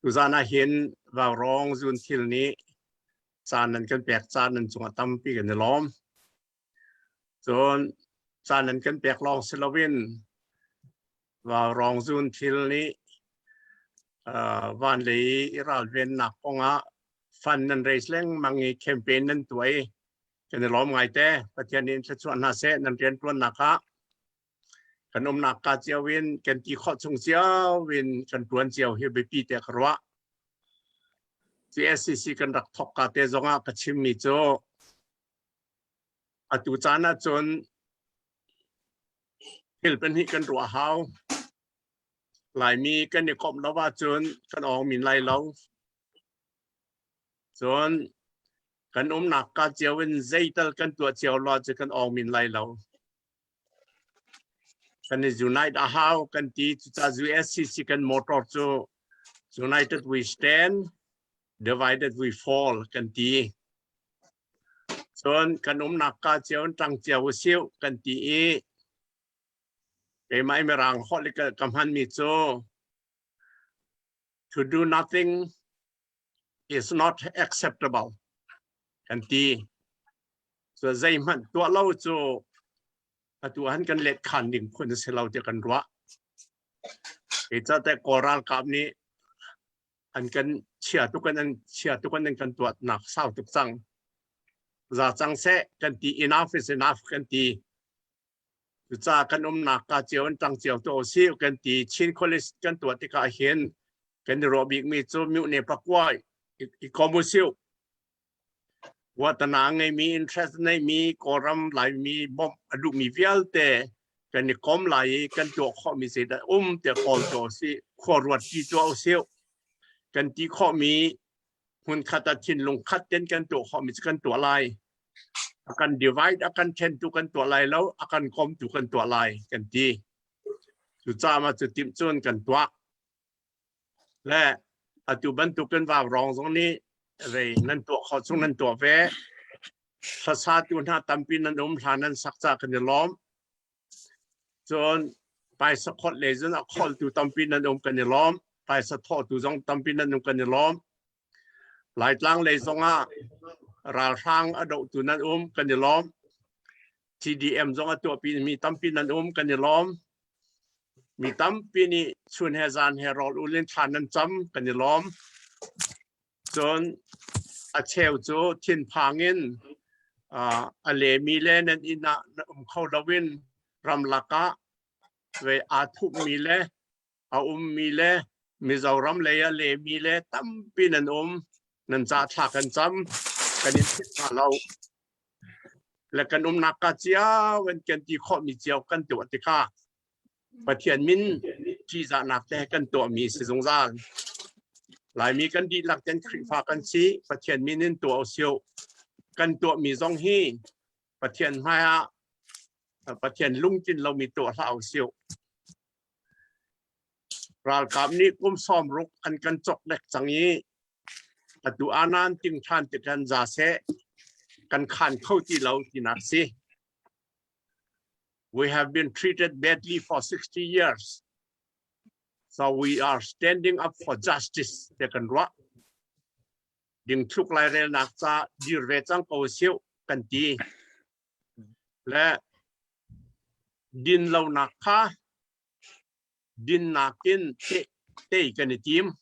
Tuzan ah hin Vaurawng zunthil nih caan nan kan pek caan nan cungah tampi kan i lawm. Cun caan nan kan pek lawng si loin Vaurawng zunthil nih van lei i ralvennak kongah fund nan raise lengmang i campaign nan tuah i kan i lawm ngaite. Pathian nih in thluachuah hna seh nan rianṭuannak ah. Kan umnak ka cio in kan ti khawh chung cio in kan ṭuan cio hi biapi te ka ruah. CSCC kan rak thawk ka te zongah ka chimmi cu atu caan ahcun thil pahnih kan ruah hau. Laimi kan i komh lo ahcun kan awng min lai lo. Cun kan umnak ka cio in zeital kan tuah cio lo cu kan awng min lai lo. Kan i unite a hau kan ti. Cucaah USCC kan motor cu United we stand, divided we fall kan ti. Cun kan umnak ka cio in ṭang cio usih kan ti i keimah i Mirang holh i ka hmanmi cu to do nothing is not acceptable kan ti. So zeihmanh tuah lo cu atu han kan let khan ding phun a si lo tiah kan ruah. Zeicahtiah Kawl ralkap nih an kan chia tuk an chia tuk an kan tuahnak sau tuk cang. Za cang seh kan ti enough is enough kan ti. Cucaah kan umnak ka cio an ṭang cio tu si kan ti. Chin College kan tuah tikah hin kan i ruah bikmi cu Myone Pakuai i kom usih. Watana ngeimi interest neimi Kawlram Laimi bawmh a duhmi vialte kan i kom lai i kan tuah khawhmi zeidah um tiah kawl tuah usih, khua ruat ti tuah usih. Kan ti khawhmi hmunkhat ah thinlung khat ten kan tuah khawhmi cu kan tuah lai. A kan divide, a kan ṭhentu kan tuah lai lo, a kan komtu kan tuah lai kan ti. Cucaah mah cu timh cun kan tuah. Le atu bantukin vaurawng zong nih rei nan tuah khawh chung nan tuah ve. Hlasatu hna tampi nan um hla nan sak ca kan i lawm. Cun paisa khawt lei zong a kholtu tampi nan um kan i lawm. Paisa thawhtu zong tampi nan um kan i lawm. Laitlang lei zongah ralhrang a dohtu nan um kan i lawm. CDM zong a tuahpi mi tampi nan um kan i lawm. Mi tampi nih chun he zan he rawl ul in thla nan cam kan i lawm. Cun a cheu cu thinphang in a lemi le nan inn ah na um kho loin ramlak ah ve aa thupmi le a ummi le Mizoram lei a lemi le tampi nan um. Nan ca thla kan cam kan in philh hna lo. Le kan umnak ka cio in kan ti khawhmi cio kan tuah tikah Pathian min ṭihzahnak te kan tuahmi si zungzal. Laimi kan dihlak ten Khrihfa kan si, Pathian min in tuah usih. Kan tuahmi zong hi Pathian hmaiah Pathian lungtlin lomi tuah hlah usih. Ralkap nih kum 60 an kan cawklek cang i atu anan ting ṭhan ti kan za seh kan khan kho ti lo tinak si. We have been treated badly for 60 years. So we are standing up for justice te kan ruah. Ding thluk lai relnak ca dir ve cang ko siu kan ti. Le din lonak kha dinnak in te te kan i tim.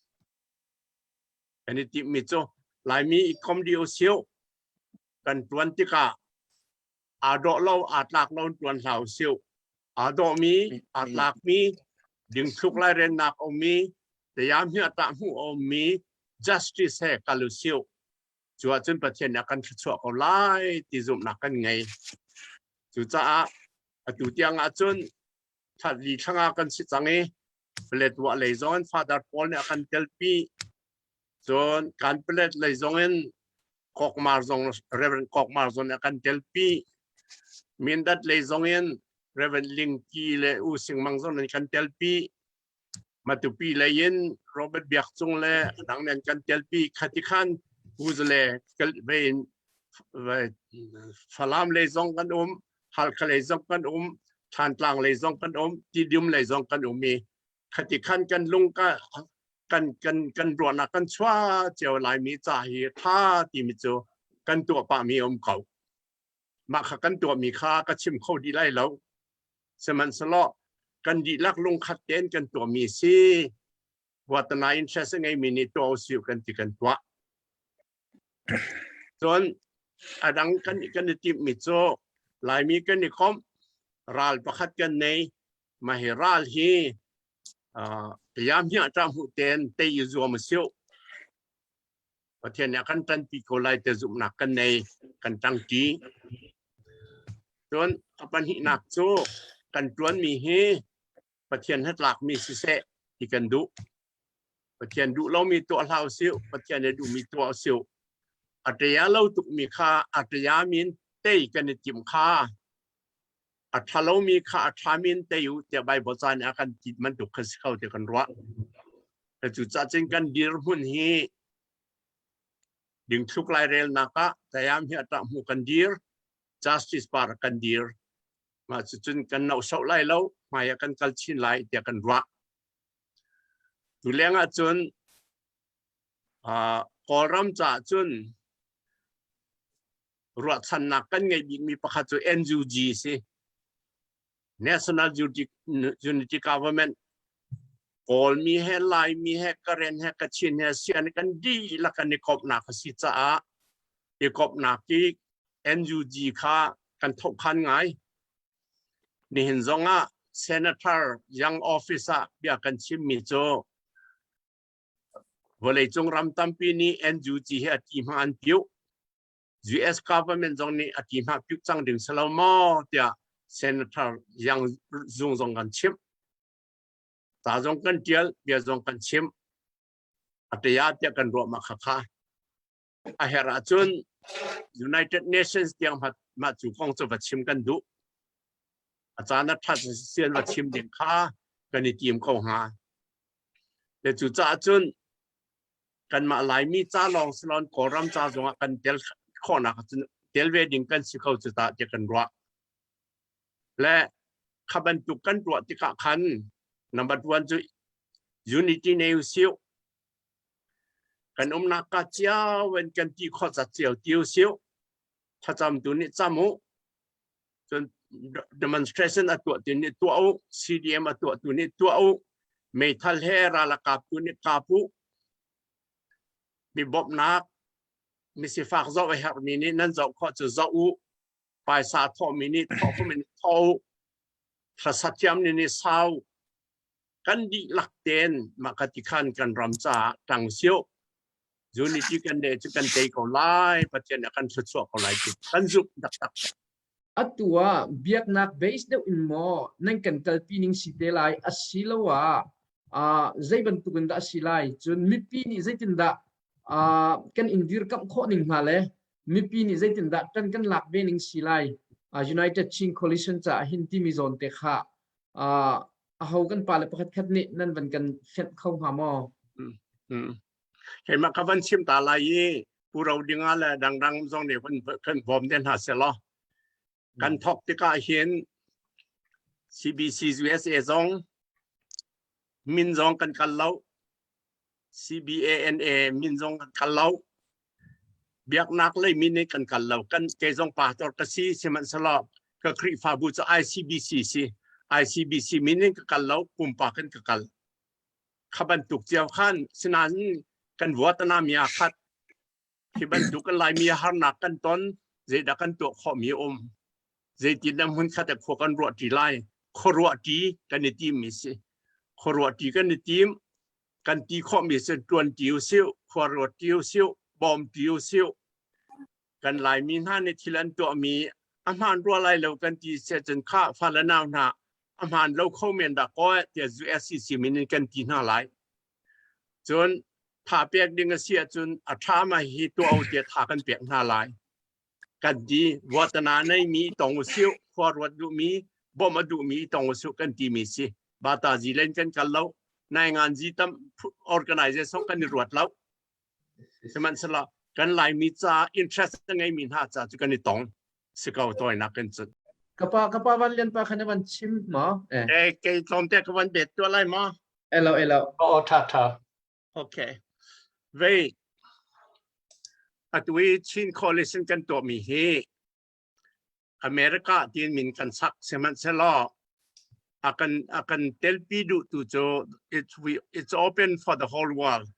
Kan i tim mi cu Laimi i kom dio siu kan tuan tikah aa dawh lo aa tlak lo tuan hlah usih aa dawhmi aa tlakmi dingthluk lairennak a ummi tayam hi a tah hmuh a ummi justice he kal usih cu ahcun Pathian nih a kan thluachuah ko lai ti zumhnak kan ngei cucaah atu tiang ahcun thlatli thlanga kan si cang i Paletwa lei zong in Father Paul nih a kan telpi cun kan palet lei zong in Kokmar zong Reverend Kokmar zong nih a kan telpi. Mindat lei zong in Reverend Lingki le U Sing Mang zong nih kan telpi. Matupi lei in Robert Biak Cung le dang nih an kan telpi. Khati khan Puzale vein Falam lei zong kan um, Halkha lei zong kan um, Thantlang lei zong kan um, Tidim lei zong kan um i khati khan kan lung ka. Kan kan kan ruahnak kan chuah cio Laimi ca hi tha timi cu kan tuah pahmi um ko. Mah kha kan tuahmi kha ka chim kho dih lai lo. Sihmanhsehlaw kan dihlak lungkhat tein kan tuahmi si. Huatana interest a ngeimi nih tuah usih kan ti kan tuah. Cun a dang kan kan i timhmi cu Laimi kan i komh ral pakhat kan nei. Mah hi ral hi tayam hia ṭa hmuh ten tei i zuam a siu. Pathian nih a kan ṭanpi ko lai te zumhnak kan nei kan ṭangṭi. Cun a pahnihnak cu kan ṭuanmi hi Pathian hnatlakmi siseh ti kan duh. Pathian duh lomi tuah hlah usih, Pathian nih duhmi tuah usih. A ṭia lo tukmi kha a ṭia min tei kan i timh kha a ṭha lomi kha a ṭhami in tei u tiah Baibal ca nih a kan ti bantuk kha si kho ti kan ruah. Cucaah cun kan dirhmun hi dingthluk lairelnak ah tayam hi a ṭah hmu kan dir, justice par kan dir. Mah cucun kan nohsoh lai lo, hmai ah kan kal chin lai tiah kan ruah. Tu leng ah cun Kawlram caah cun ruahchannak kan ngeih bikmi pakhat cu NUG si. National Unity Government Kawlmi he Laimi he Karen he Kachin he Sian kan dihlak kan i komhnak a si caah i komhnak i NUG kha kan thokhan ngai. Nihin zongah Senator Young Office ah bia kan chimmi cu vawleicung ram tampi nih NUG hi a ti hma an piuh. US government zong nih a ti hma piuh cang ding si lo maw tiah Senator Young zung zong kan chimh. Ta zong kan tial, bia zong kan chim. A tia tiah kan ruah ma kha kha. A herh ahcun United Nations tiang mah cu kong cu va chim kan duh. A caan a ṭhat sian va chim ding kha kan i tim ko hnga. Le cu caah cun kanmah Laimi ca lawng silon Kawlram ca zongah kan tel khawhnak cun tel ve ding kan si kho cu ta tiah kan ruah. Le kha bantuk kan ruah tikah khan number one cu unity nei usih Kan umnak ka cio in kan ti khawh zat cio ti usih. Thlacam tu nih cam u. Cun demonstration a tuah tu nih tuah u. CDM a tuah tu nih tuah u. Meithal he ral a kap tu nih kap u. Mi bawmhnak misifak zoh a herhmi nih nan zoh khawh cu zoh u. Paisa thawhmi nih thawh khawhmi nih thawh u. Hlasa thiam nih nih sau. Kan dihlak tein mah ka ti khan kan ram caah ṭang sio unity kan ne cu kan tei ko lai Pathian nih a kan thluachuah ko lai ti kan zumh taktak. Atu ah biaknak base deuh in maw nan kan kalpi ning si te lai asiloah zei bantuk in dah a si lai? Cun mipi nih zeitindah kan in dirkamh khawh ning hna le mipi nih zeitindah ṭan kan lak ve ning si lai United Chin Coalition caah hin timi zawn te kha aho kan pa le pakhat khat nih nan van kan fenh kho hnga maw? Keimah ka van chim ta lai i Pu Ro Dinga le dangdang zong nih van kan bawm te hna selaw kan thawk tikah hin CBC USA zong min zong kan kal lo CBANA min zong kan kal lo Biaknak lei mi nih kan kal lo. Kan kei zong pastor ka si sihmanhsehlaw ka Khrihfabu cu ICBC si. ICBC min in ka kal lo, pumpak in ka kal. Kha bantuk cio khan sinain kan vuatana mi aa khat. Hi bantuk kan Laimi harnak kan ton, zeidah kan tuah khawhmi a um. Zeitindah hmun khat ah khua kan ruah ṭi lai. Khuaruah ṭi kan i timmi si. Khuaruah ṭi kan i tim. Kan ti khawhmi cu ṭuan ṭi usih, khua ruat ṭi usih, bawm ṭi usih. Kan Laimi hna nih thil an tuahmi a hmaan rua lai lo kan ti si ahcun khah fale nau hna a hmaan lo kho men dah kaw tiah USCC min in kan ti hna lai. Cun tha pek ding a si ahcun a ṭha ma hi tuah u tiah tha kan pek hna lai. Kan ti vuatana neimi tong usih, khua ruat duhmi, bawmh a duhmi tong usih kan timi si. Bata zi len kan kal lo, naingan zi tam organization kan i ruat lo. Sihmanhsehlaw kan Laimi ca interest a ngeimi hna ca cu kan i tong si ko tawinak kan cun. Kapa kapa van lian pa khan van chim ma? Eh kei tlawmte ka van bet tuah lai ma? Elo elo. Oh tha tha. Okay. Vei atu i Chin Coalition kan tuahmi hi America tiin min kan sak sihmanhsehlaw a kan a kan telpi duh tu cu it's open for the whole world.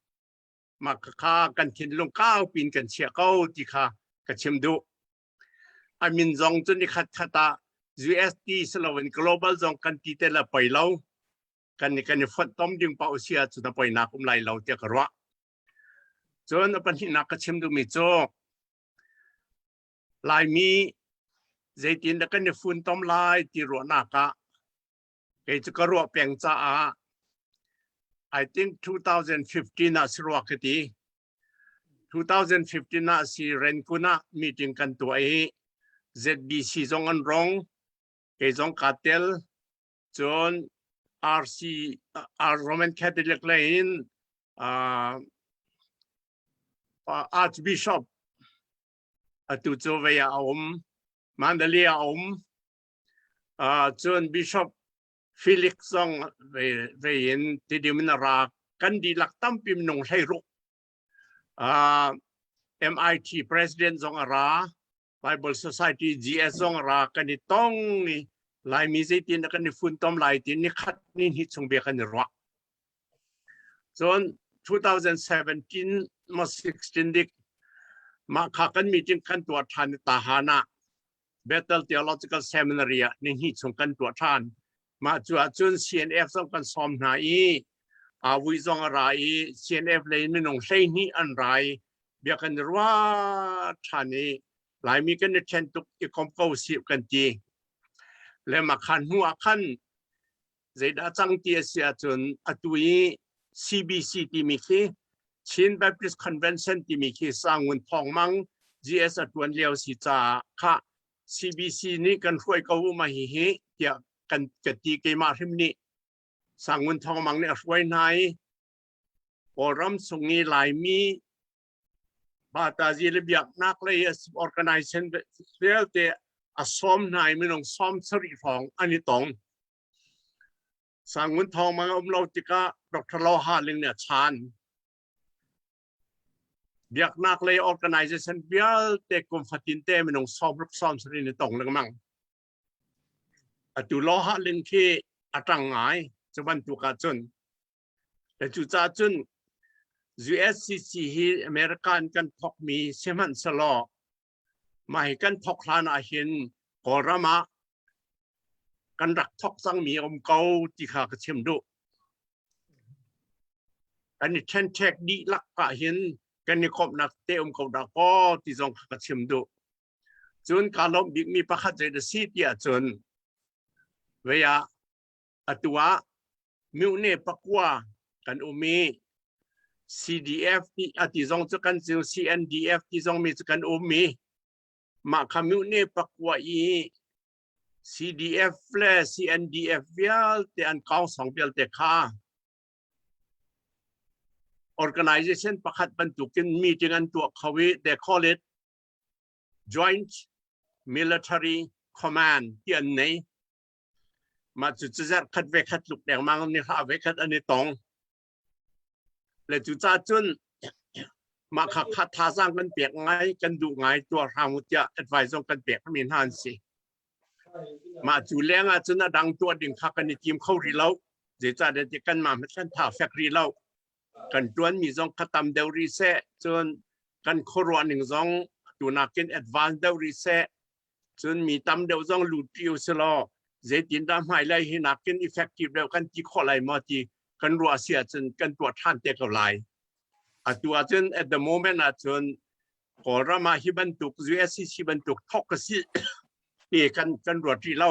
Mah kha kan thinlung kau pin kan chiah ko ti kha ka chim duh. A min zong cu nikhat khat ah USD siloin global zong kan ti te la poi lo. Kan i fonh tom ding paoh si ahcun a poinak um lai lo tiah ka ruah. Cun a pahnihnak ka chim duhmi cu Laimi zeitin dah kan i funtom lai ti ruahnak ah kei cu ka ruah peng caah I think 2015 ah si rua ka ti. 2015 ah si Renkun ah meeting kan tuah i ZBC zong an rong, kei zong kaa tel. Cun RC, Roman Catholic lei in Archbishop atu cu vei ah a um, Mandalay ah a um. Cun Bishop Felix zong vei in Tidim in a ra. Kan dihlak tampi minung 16. MIT President zong a ra. Bible Society GS zong a ra. Kan i tong i Laimi zeitin dah kan i funtom lai ti ni khat ni hnih chung bia kan i ruah. Cun 2017 ma 16 dik mah kha kan meeting kan tuah ṭhan i Tahan ah Bethel Theological Seminary ah ni hnih chung kan tuah ṭhan. Mah cu ahcun CNF zong kan sawm hna i Awui zong a ra i CNF lei minung 12 an ra i bia kan i ruah ṭhan i Laimi kan i ṭhen tuk i kom ko sih kan ti. Le mah khan hnu ah khan Zeidah cang ti a si ahcun atu i CBC timi khi Chin Baptist Convention timi khi Sangun Thawng Mang GS a tuan lio si caah kha CBC nih kan hruai ko u ma hi hi tiah kan ka ti. Keimah hrim nih Sangun Thawng Mang nih a hruai hna i Kawlram chung i Laimi Batazi le biaknak lei organization vialte a sawm hna i minung 70 hrawng an i tong. Sangun Thawng Mang a um lo tikah Dr. Lo Ha Ling nih a chan. Biaknak lei organization vialte kum fatin te minung 60 70 in tong lengmang. Atu Lo Ha Ling khi a tang ngai cu bantuk ahcun. Le cucaah cun USCC hi American kan thokmi sihmanhsehlaw mah hi kan thok hlan ah hin Kawlram ah kan rak thok cangmi a um ko ti kha ka chim duh. Kan i ṭhenṭhek dihlak ah hin kan i komhnak te um ko dah kaw ti zong kha ka chim duh. Cun kaa lawmh bikmi pakhat zei dah si ti ahcun vei ah atu ah myone pakua kan um i CDF ti ati zong cu kan cu CNDF ti zong mi cu kan um i mah kha myone pakua i CDF le CNDF vialte an kaungsong vialte kha organization pakhat bantukin meeting an tuah kho i they call it Joint Military Command ti an nei. Mah cu zarh khat ve khat tluk dengmang ni hla ve khat an i tong. Le cu ca cun mah kha kha thazaang kan pek ngai, kan duh ngai, tuah hram u tiah advice zong kan pek mi hna an si. Mah cu leng ah cun a dang tuah ding kha kan i tim kho rih lo. Zeicahtiah ti kanmah hmanh kan tha fek rih lo. Kan ṭuanmi zong kha tam deuh rih seh, cun kan khuaruah ning zong tunakin advance deuh rih seh. Cun mi tam deuh zong lut pi usilaw zeitindah hmailei hi nakin effective deuh kan ti khawh lai maw ti kan ruah si ahcun kan tuah ṭhan te ko lai. Atu ahcun at the moment ahcun Kawlram ah hi bantuk USCC bantuk thok ka si ti kan ruat rih lo.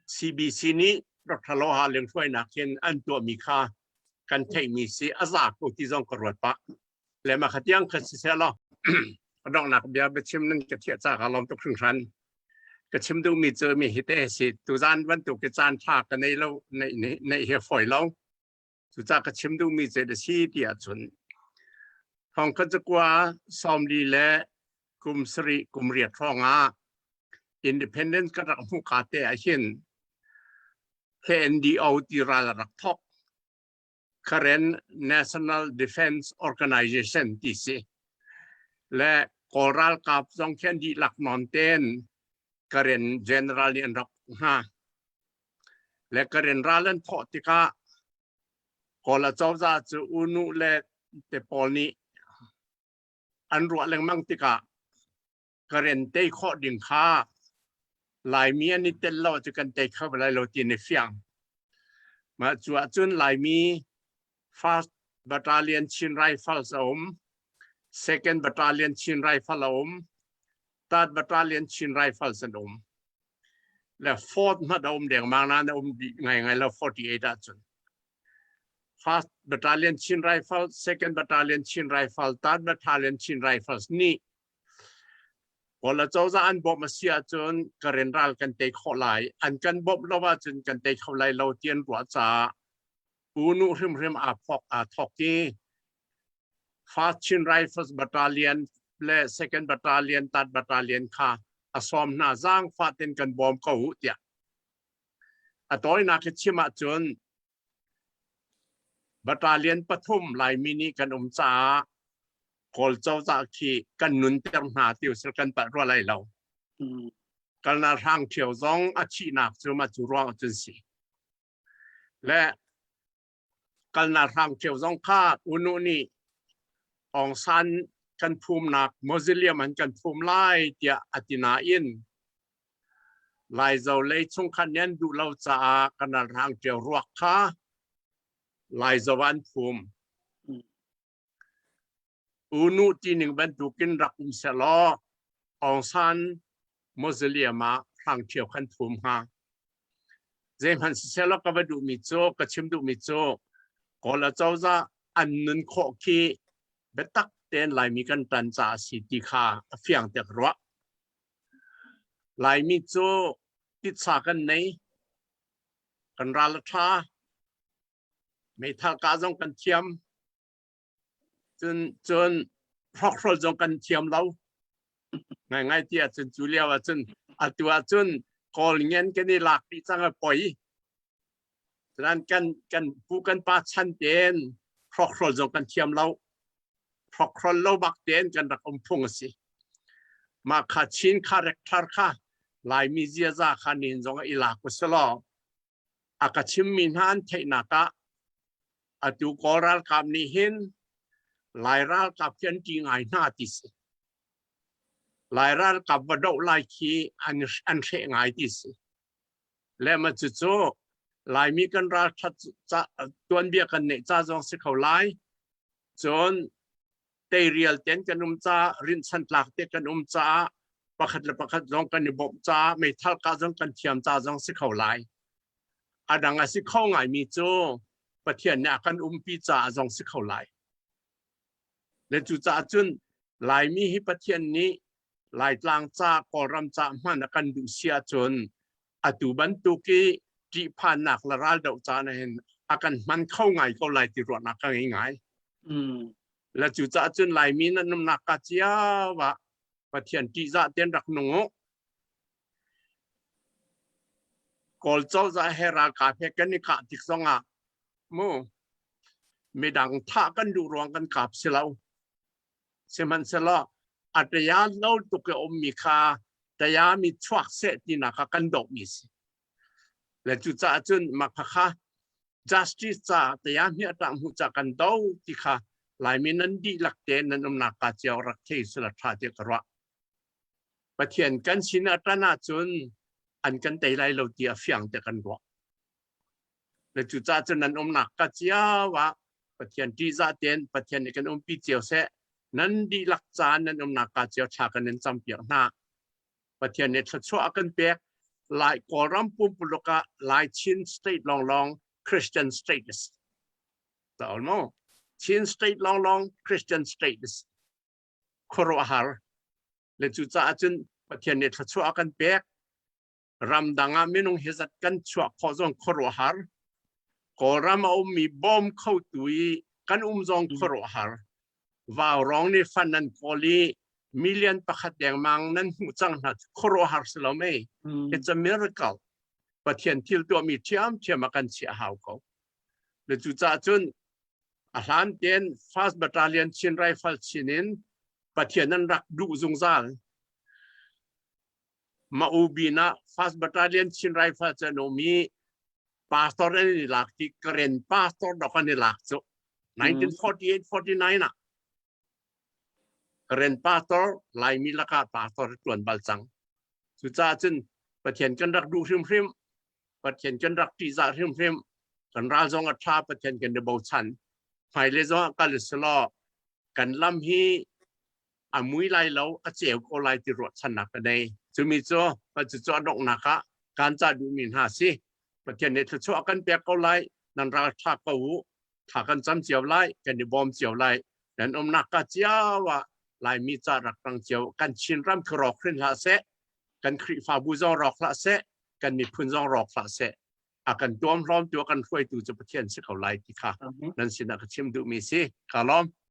CBC nih Dr. Loha lengthluainak hin an tuahmi kha kan theihmi si a za ko ti zong ka ruat pah. Le mah kha tiang kha siseh law a donghnak bia biachim nan ka thiah ca ka lawm tuk hringhran. Ka chim duhmi cu mi hi te si tuzan bantuk ki caan tha ka nei lo nei nei he foi lo. Cucaah ka chim duhmi cu a si ti ahcun thong khat zakua 40 le kum 7 kum 8 hrawng ah independence ka rak hmuh ka te ah hin KNDO ti ral a rak thok. Karen National Defense Organization ti si. Le Kawl ralkap zong khi an dihlak nawn ten Karen General nih an rak hna. Le Karen ral an thawh tikah Kawl acozah cu U Nu le te pawl nih an ruah lengmang tikah Karen tei khawh ding kha Laimi an i tel lo cu kan tei kho lai lo ti ni fiang. Mah cu ahcun Laimi First Battalion Chin Rifles a um, Second Battalion Chin Rifle a um, Third Battalion Chin Rifles an um. Le fourth hmanh a um dengmang nain a um dih ngaingai lo 48 ahcun. First Battalion Chin Rifle, Second Battalion Chin Rifle, Third Battalion Chin Rifles nih Kawl acozah an bawmh a si ahcun Karen ral kan tei khawh lai. An kan bawmh lo ahcun kan tei kho lai lo ti an ruah caah U Nu hrimhrim aa phok aa thawk i First Chin Rifles Battalion le Second Battalion, Third Battalion kha a sawm hna zaangfah ten kan bawm ko u tiah. A tawinak i chim ahcun Battalion pathum Laimi nih kan um caah Kawl cozah khi kan nunter hna ti usil kan palh rua lai lo. Kalna hrang ṭhio zong a thihnak cu mah cu ruang cun si. Le kalna hrang ṭhio zong kha unu nih Aung San kan phumnak mausoleum an kan phum lai tiah a ti nain Laizo lei chungkhat nih an duh lo caah kan ralhrang ṭio ruak kha Laizo ah an phum. Unu tining bantukin rak um sehlaw Aung San mausoleum ah hrang ṭhio khan phum hnga. Zeihmanh sisehlaw ka va duhmi cu, ka chim duhmi cu Kawl acozah an nun khawh khi biatak tein Laimi kan ṭan caah a si ti kha a fiang tiah ka ruah. Laimi cu titsa kan nei, kan ral a ṭha, meithal kah zong kan thiam, cun cun hrawkhrol zong kan thiam lo. Ngaingai ti ahcun cu lio ahcun atu ahcun Kawl ngen kan i lak dih cang a poi. Cunan kan kan pu kan pa chan tein hrawkhrol zong kan thiam lo. Hrawkhrol lo bak tein kan rak um phung a si. Mah kha Chin character kha Laimi ziaza kha nin zong i lak usalaw a ka chimmi hna an theihnak ah atu Kawl ralkap nih hin Lai ralkap khi an ṭih ngai hna ti si. Lai ralkap va doh lai khi an an hreh ngai ti si. Le ma cucu Laimi kan ralṭhat ca tuanbia kan neih ca zong si kho lai. Cun teirial ten kan um ca rinhchan tlak te kan um caah pakhat le pakhat zong kan i bawmh caah meithal kah zong kan thiam ca zong si kho lai. A dang a si kho ngaimi cu Pathian nih a kan umpi caah zong si kho lai. Le cucaah cun Laimi hi Pathian nih Laitlang ca Kawlram ca hman a kan duh si ahcun atu bantuk i ṭihphannak le raldoh caan ah hin a kan hman kho ngai ko lai ti ruahnak ka ngei ngai. Le cucaah cun Laimi nan umnak ka cio ah Pathian ṭihzah tein rak nung u. Kawl cozah he ralkap he kan i kah tik zongah mu midang thah kan duh ruang kan kap si lo. Sihmanhsehlaw a taya lo tuk i ummi kha tayami chuak seh tinak kha kan dohmi si. Le cucaah cun mah kha justice ca taya hmiah ṭah hmuh ca kan do ti kha Laimi nan dihlak te nan umnak ka cio rak thei sila ṭha tiah ka ruah. Pathian kan sin a ṭan ahcun an kan tei lai lo ti a fiang te kan ruah. Le cucaah cun nan umnak ka cio ah Pathian ṭihzah tein Pathian nih kan umpi cio seh. Nan dihlak caan nan umnak ka cio thla kan in campiak hna. Pathian nih thluachuah a kan pek. Lai Kawlram pumpuluk ah Lai Chin State lawnglawng Christian State is. Taul mo? Chin State lawnglawng Christian State is. Khuaruahhar. Le cucaah cun Pathian nih thluachuah a kan pek. Ramdang ah minung hi zat kan chuah khawh zong khuaruahhar. Kawlram a ummi bawm khotu i kan um zong khuaruahhar. Vaurawng nih fan nan kawl i million pakhat dengmang nan hmuh cang hna khuaruahhar si lo mei. It's a miracle. Pathian thil tuahmi ṭhiamṭhiam a kan chiah hau ko. Le cucaah cun. A hlan tein First Battalion Chin Rifle chin in Pathian an rak duh zungzal. Ma u bin ah First Battalion Chin Rifle cu an um i pastor an i lak ti Karen pastor dok an i lak cu 1948 49 ah Karen pastor Laimi lakah pastor tuan bal cang. Cucaah cun Pathian kan rak duh hrimhrim Pathian kan rak ṭihzah hrimhrim kan ral zong a ṭha Pathian kan i bochan hmailei zong ah kal selaw kan lam hi a mui lai lo a ceu ko lai ti ruahchannak ka nei cumi cu cucu a donghnak ah kan ca duhmi hna si Pathian nih thluachuah kan pek ko lai nan ral ṭha ko u thla kan cam cio lai kan i bawm cio lai nan umnak ka cio ah Laimi ca rak tang cio kan Chin ram khi rawk hrin hlah seh kan Khrihfabu zong rawk hlah seh kan miphun zong rawk hlah seh a kan tuamhlawmtu a kan hruaitu cu Pathian si ko lai ti kha nan sinah ka chim duhmi si ka lawm.